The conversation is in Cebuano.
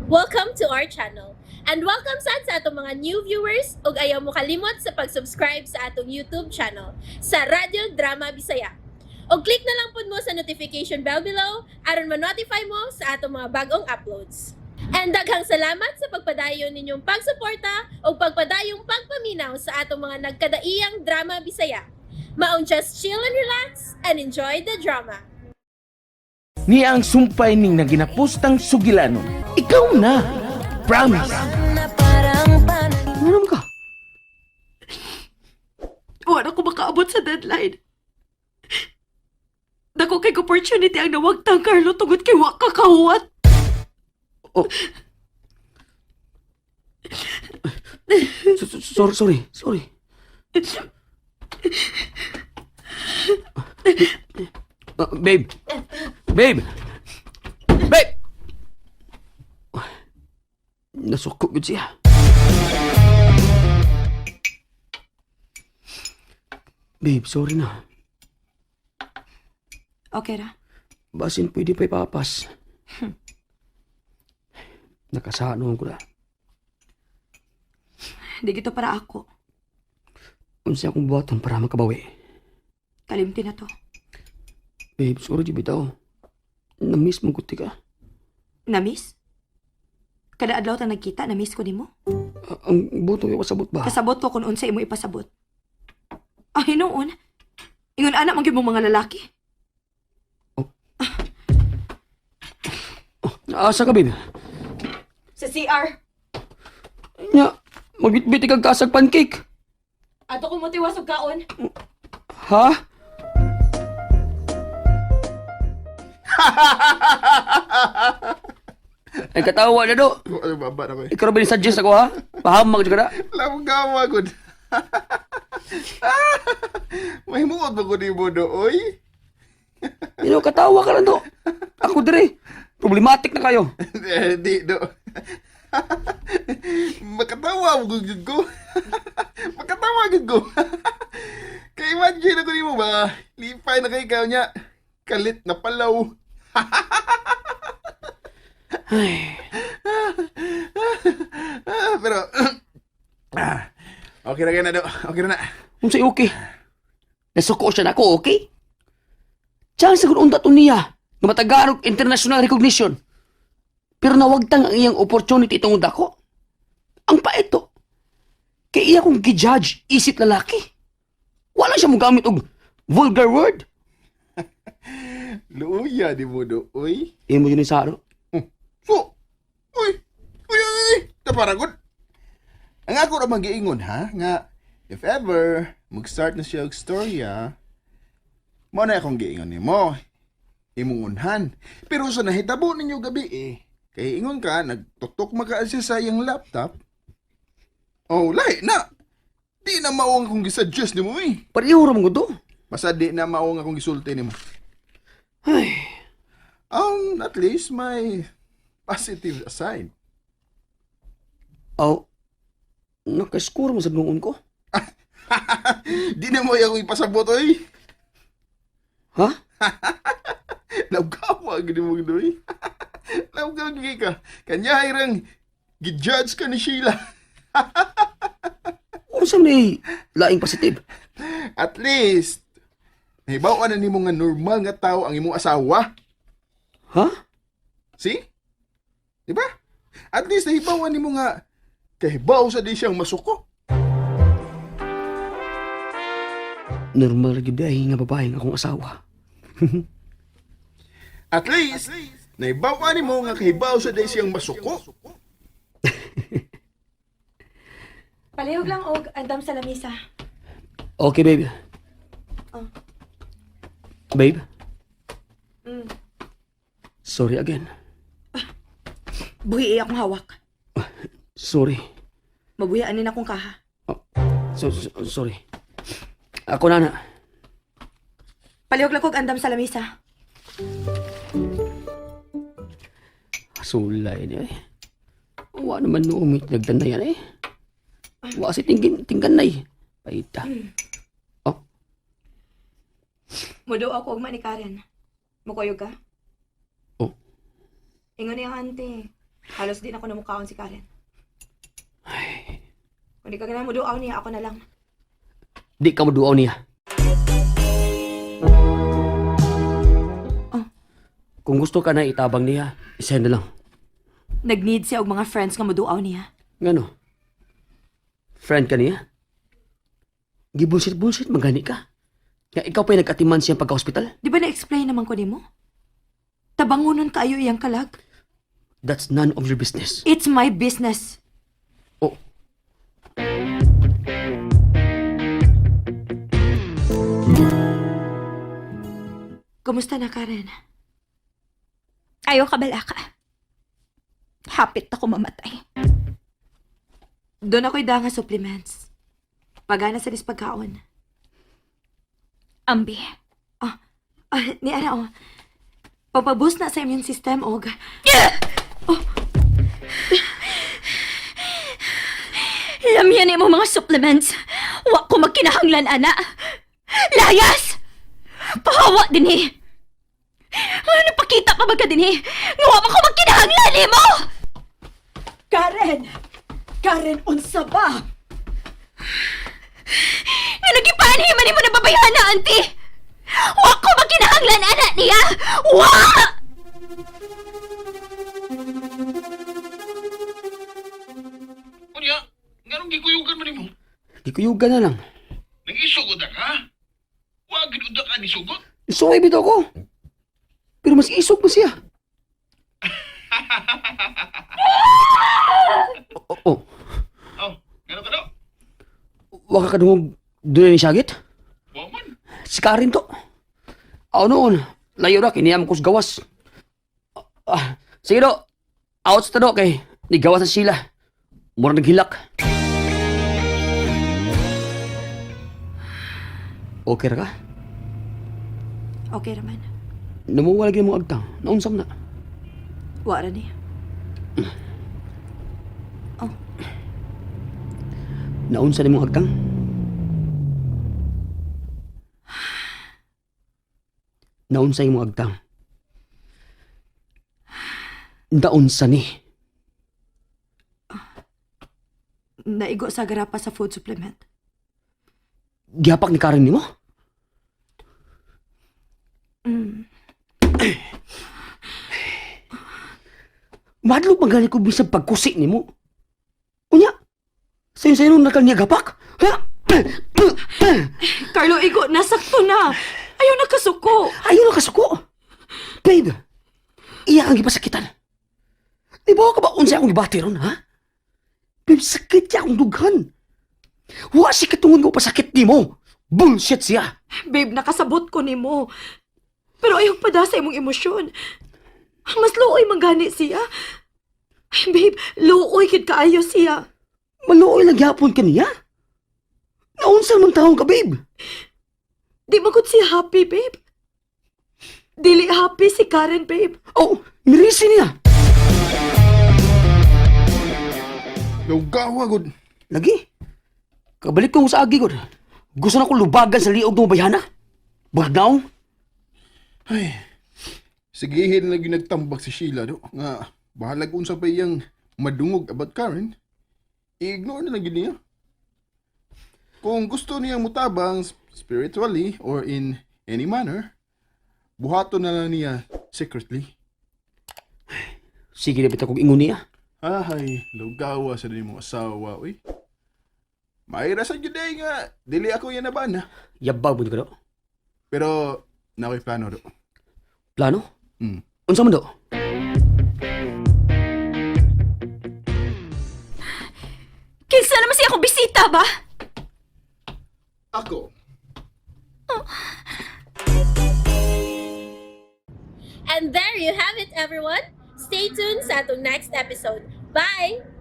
Welcome to our channel. And welcome sad sa atong mga new viewers ug ayaw mo kalimot sa pag-subscribe sa atong YouTube channel sa Radyo Drama Bisaya. Og click na lang pud mo sa notification bell below aron ma-notify mo sa atong mga bagong uploads. And daghang salamat sa pagpadayon ninyong pagsuporta ug pagpadayong pagpaminaw sa atong mga nagkadaiyang drama Bisaya. Maong just chill and relax and enjoy the drama. Ni ang sumpay ning naginapustang sugilanon. Ikaw na. Promise. Ano ka? Wala ko makaabot sa deadline. Dako kay opportunity ang nawagtang, Carlo, tungod kay wa ka kahuwat. Oh. Sorry, sorry, sorry. Babe. Babe. Babe. Nasuko gud siya. Babe, sorry na. Okay ra. Basin pwede pa ipapas. Nakasano ko na. Di gito para ako. Unsa akong buhaton para makabawi? Kalimti na to. Babe, sorry jud bitaw. Na-miss mo gud ka. Na-miss? Kada adlaw ta nagkita, na-miss ko nimo. Ang buto yung pasabot ba? Kasabot ko kung unsa imo ipasabot. Ah, hinuon. Ingon ana man gyud mong mga lalaki. Asa ka, babe? Sa CR. Nya, magbitbit ikag kasag pancake. Ato ko motiwas og kaon. Ha? Ay, katawa na do. Ano ba ba na ko eh? Ikaw ba ni suggest ako, ha? Pahamag ka na. Lamang gawa gud. Mahimuot ba ko ni mo do, oy? Ino, katawa ka lang do. Ako dire. Problematic na kayo. Eh, di do. Makatawa mo gud ko. Makatawa gud ko. Kay imagine ako nimo ba? Lipay na kay ikaw niya. Kalit na palaw. Ay, Ah, pero okay na kayo na do. Okay na na. unsay okay? Nasuko siya nako, okay? Chance siguro unta to niya nga matagaan og international recognition. Pero nawagtang ang iyang opportunity itong dako. Ang paeto. Kay iya kong gi-judge isip lalaki. Wala siya mogamit og vulgar word. Luya di mo do, oy. Imo yun sa ano? So, uy, uy, uy, uy, tapara gud. Ang ako ra magiingon ha, nga if ever mag-start na siya og storya, mo na akong giingon nimo. Imong unhan. Pero sa nahitabo ninyo gabi eh, kay ingon ka, nagtutok maka siya sa iyang laptop. Oh, lahi na. Di na mao ang akong gisuggest nimo eh. Pareho ra man gud to. Basta di na mao ang akong gisulti nimo. Ay, At least may positive aside. aw. Naka-score mo sa noon ko. Di na mo akong ipasabot oy. Ha? Lawgawa gid mo doy. Lawgawa gid ka. Kanya hirang gi-judge ka ni Sheila. Unsa man ni laing positive? At least nahibaw na nimo nga normal nga tao ang imong asawa. Ha? See? Di ba? At least nahibaw nimo nga kahibaw sa di siyang masuko. Normal ra gyud ay nga babae nga akong asawa. At least nahibaw nimo nga kahibaw sa di siyang masuko. Palihog lang og andam sa lamisa. Okay, babe. Oh. Babe? Sorry again. Buhi akong hawak. Sorry. Mabuhian ni akong kaha. Oh, so, sorry. Ako na na. Palihog lang kog andam sa lamisa. Sulay niya eh. Wa naman noong nagdan na yan eh. Wa si tingin, tinggan na eh. Paita. Oh, Mudo ako ugma ni Karen. Mukuyog ka? Oh. Ingon niya auntie. Halos di na ko namukaon si Karen. Kung di ka ganahan mo duaw niya, ako na lang. Di ka moduaw niya. Oh. Kung gusto ka na itabang niya, isend na lang. Nag-need siya og mga friends nga moduaw niya. Ngano? Friend ka niya? Gibullshit-bullshit, magani ka. Nga ikaw pa'y nag-atiman siyang pagka-hospital? Di ba na-explain naman ko nimo? Tabangunon kaayo iyang kalag. That's none of your business. It's my business. Oh. Kumusta na, Karen? Ayaw ka balaka. Hapit ako mamatay. Doon ako'y danga supplements. Pagana sa pagkaon. Ambi. Ah, ni ana oh. Pagpaboost na sa immune system og Lamyan mo mga supplements. Wa ko magkinahanglan, ana. Layas! Pahawa din eh. Ano pakita pa ba ka din eh? Nga wa man ko magkinahanglan eh mo! Karen! Karen, unsa ba? Nga nagipanhi man nimo na babayhana, auntie! Wa ko magkinahanglan, ana niya! Wa! Unya, nganong gikuyugan man nimo? Gikuyugan na lang. Nang-isugot ka? Wa gid unta ka ni sugot? Isuway bitaw ko. Pero mas isog pa siya. Oh, oh, Oh, ngano ka daw? waka ka dungog doon ni Syagit? Wa man. Si Karin to. Ako noon, layo na, kiniyam ko sa gawas. Ah, sige do, out sa do kay ni gawas na sila. Mura naghilak. Okay ra ka? Okay raman. Namuwala lagi mo agtang. Naunsam na. Wa ra ni. Naunsa ni mong agtang? Naunsa imong agtang? Naunsa ni? Naigo sa garapa sa food supplement. Gihapak ni Karen nimo? Mm. Madlog man gani ko bisag pagkusi nimo. Unya, sayo-sayo nung nakal niya gapak? Ha? Carlo, igo, nasakto na. Ayaw nakasuko. Ayaw na kasuko. Babe, iya kang gipasakitan. Di ba ka ba unsa akong gibati ron, ha? Babe, sakit siya akong dughan. Wa si katungod ko pasakit nimo. Bullshit siya. Babe, nakasabot ko nimo. Pero ayaw pada sa imong emosyon. Mas luoy manggani siya. Ay, babe, luoy kid kaayo siya. Maluoy lang gyapon ka niya. Naunsa man taong ka, babe? Di man gud siya happy, babe. Dili happy si Karen, babe. Oh, mirisi niya. Lugawa gud. Lagi. Kabalik ko sa agi ko. Gusto na ko lubagan sa liog ng bayhana. Bagnaw. Ay. Sigihin lagi nagtambak si Sheila do nga bahalag unsa pa iyang madungog about Karen. I-ignore na lang gyud niya. Kung gusto niyang mutabang spiritually or in any manner, buhaton na lang niya secretly. Sige na bitaw kong ingon niya. Ay, lugawa sa mong asawa, uy. Maira sa gyud eh nga, dili ako yan na ba na. Yabag mo ka do. Pero, nakoy plano do. Plano? Mm. Unsa man do? Kinsa naman siya akong bisita ba? Ako. And there you have it, everyone. Stay tuned sa atong next episode. Bye!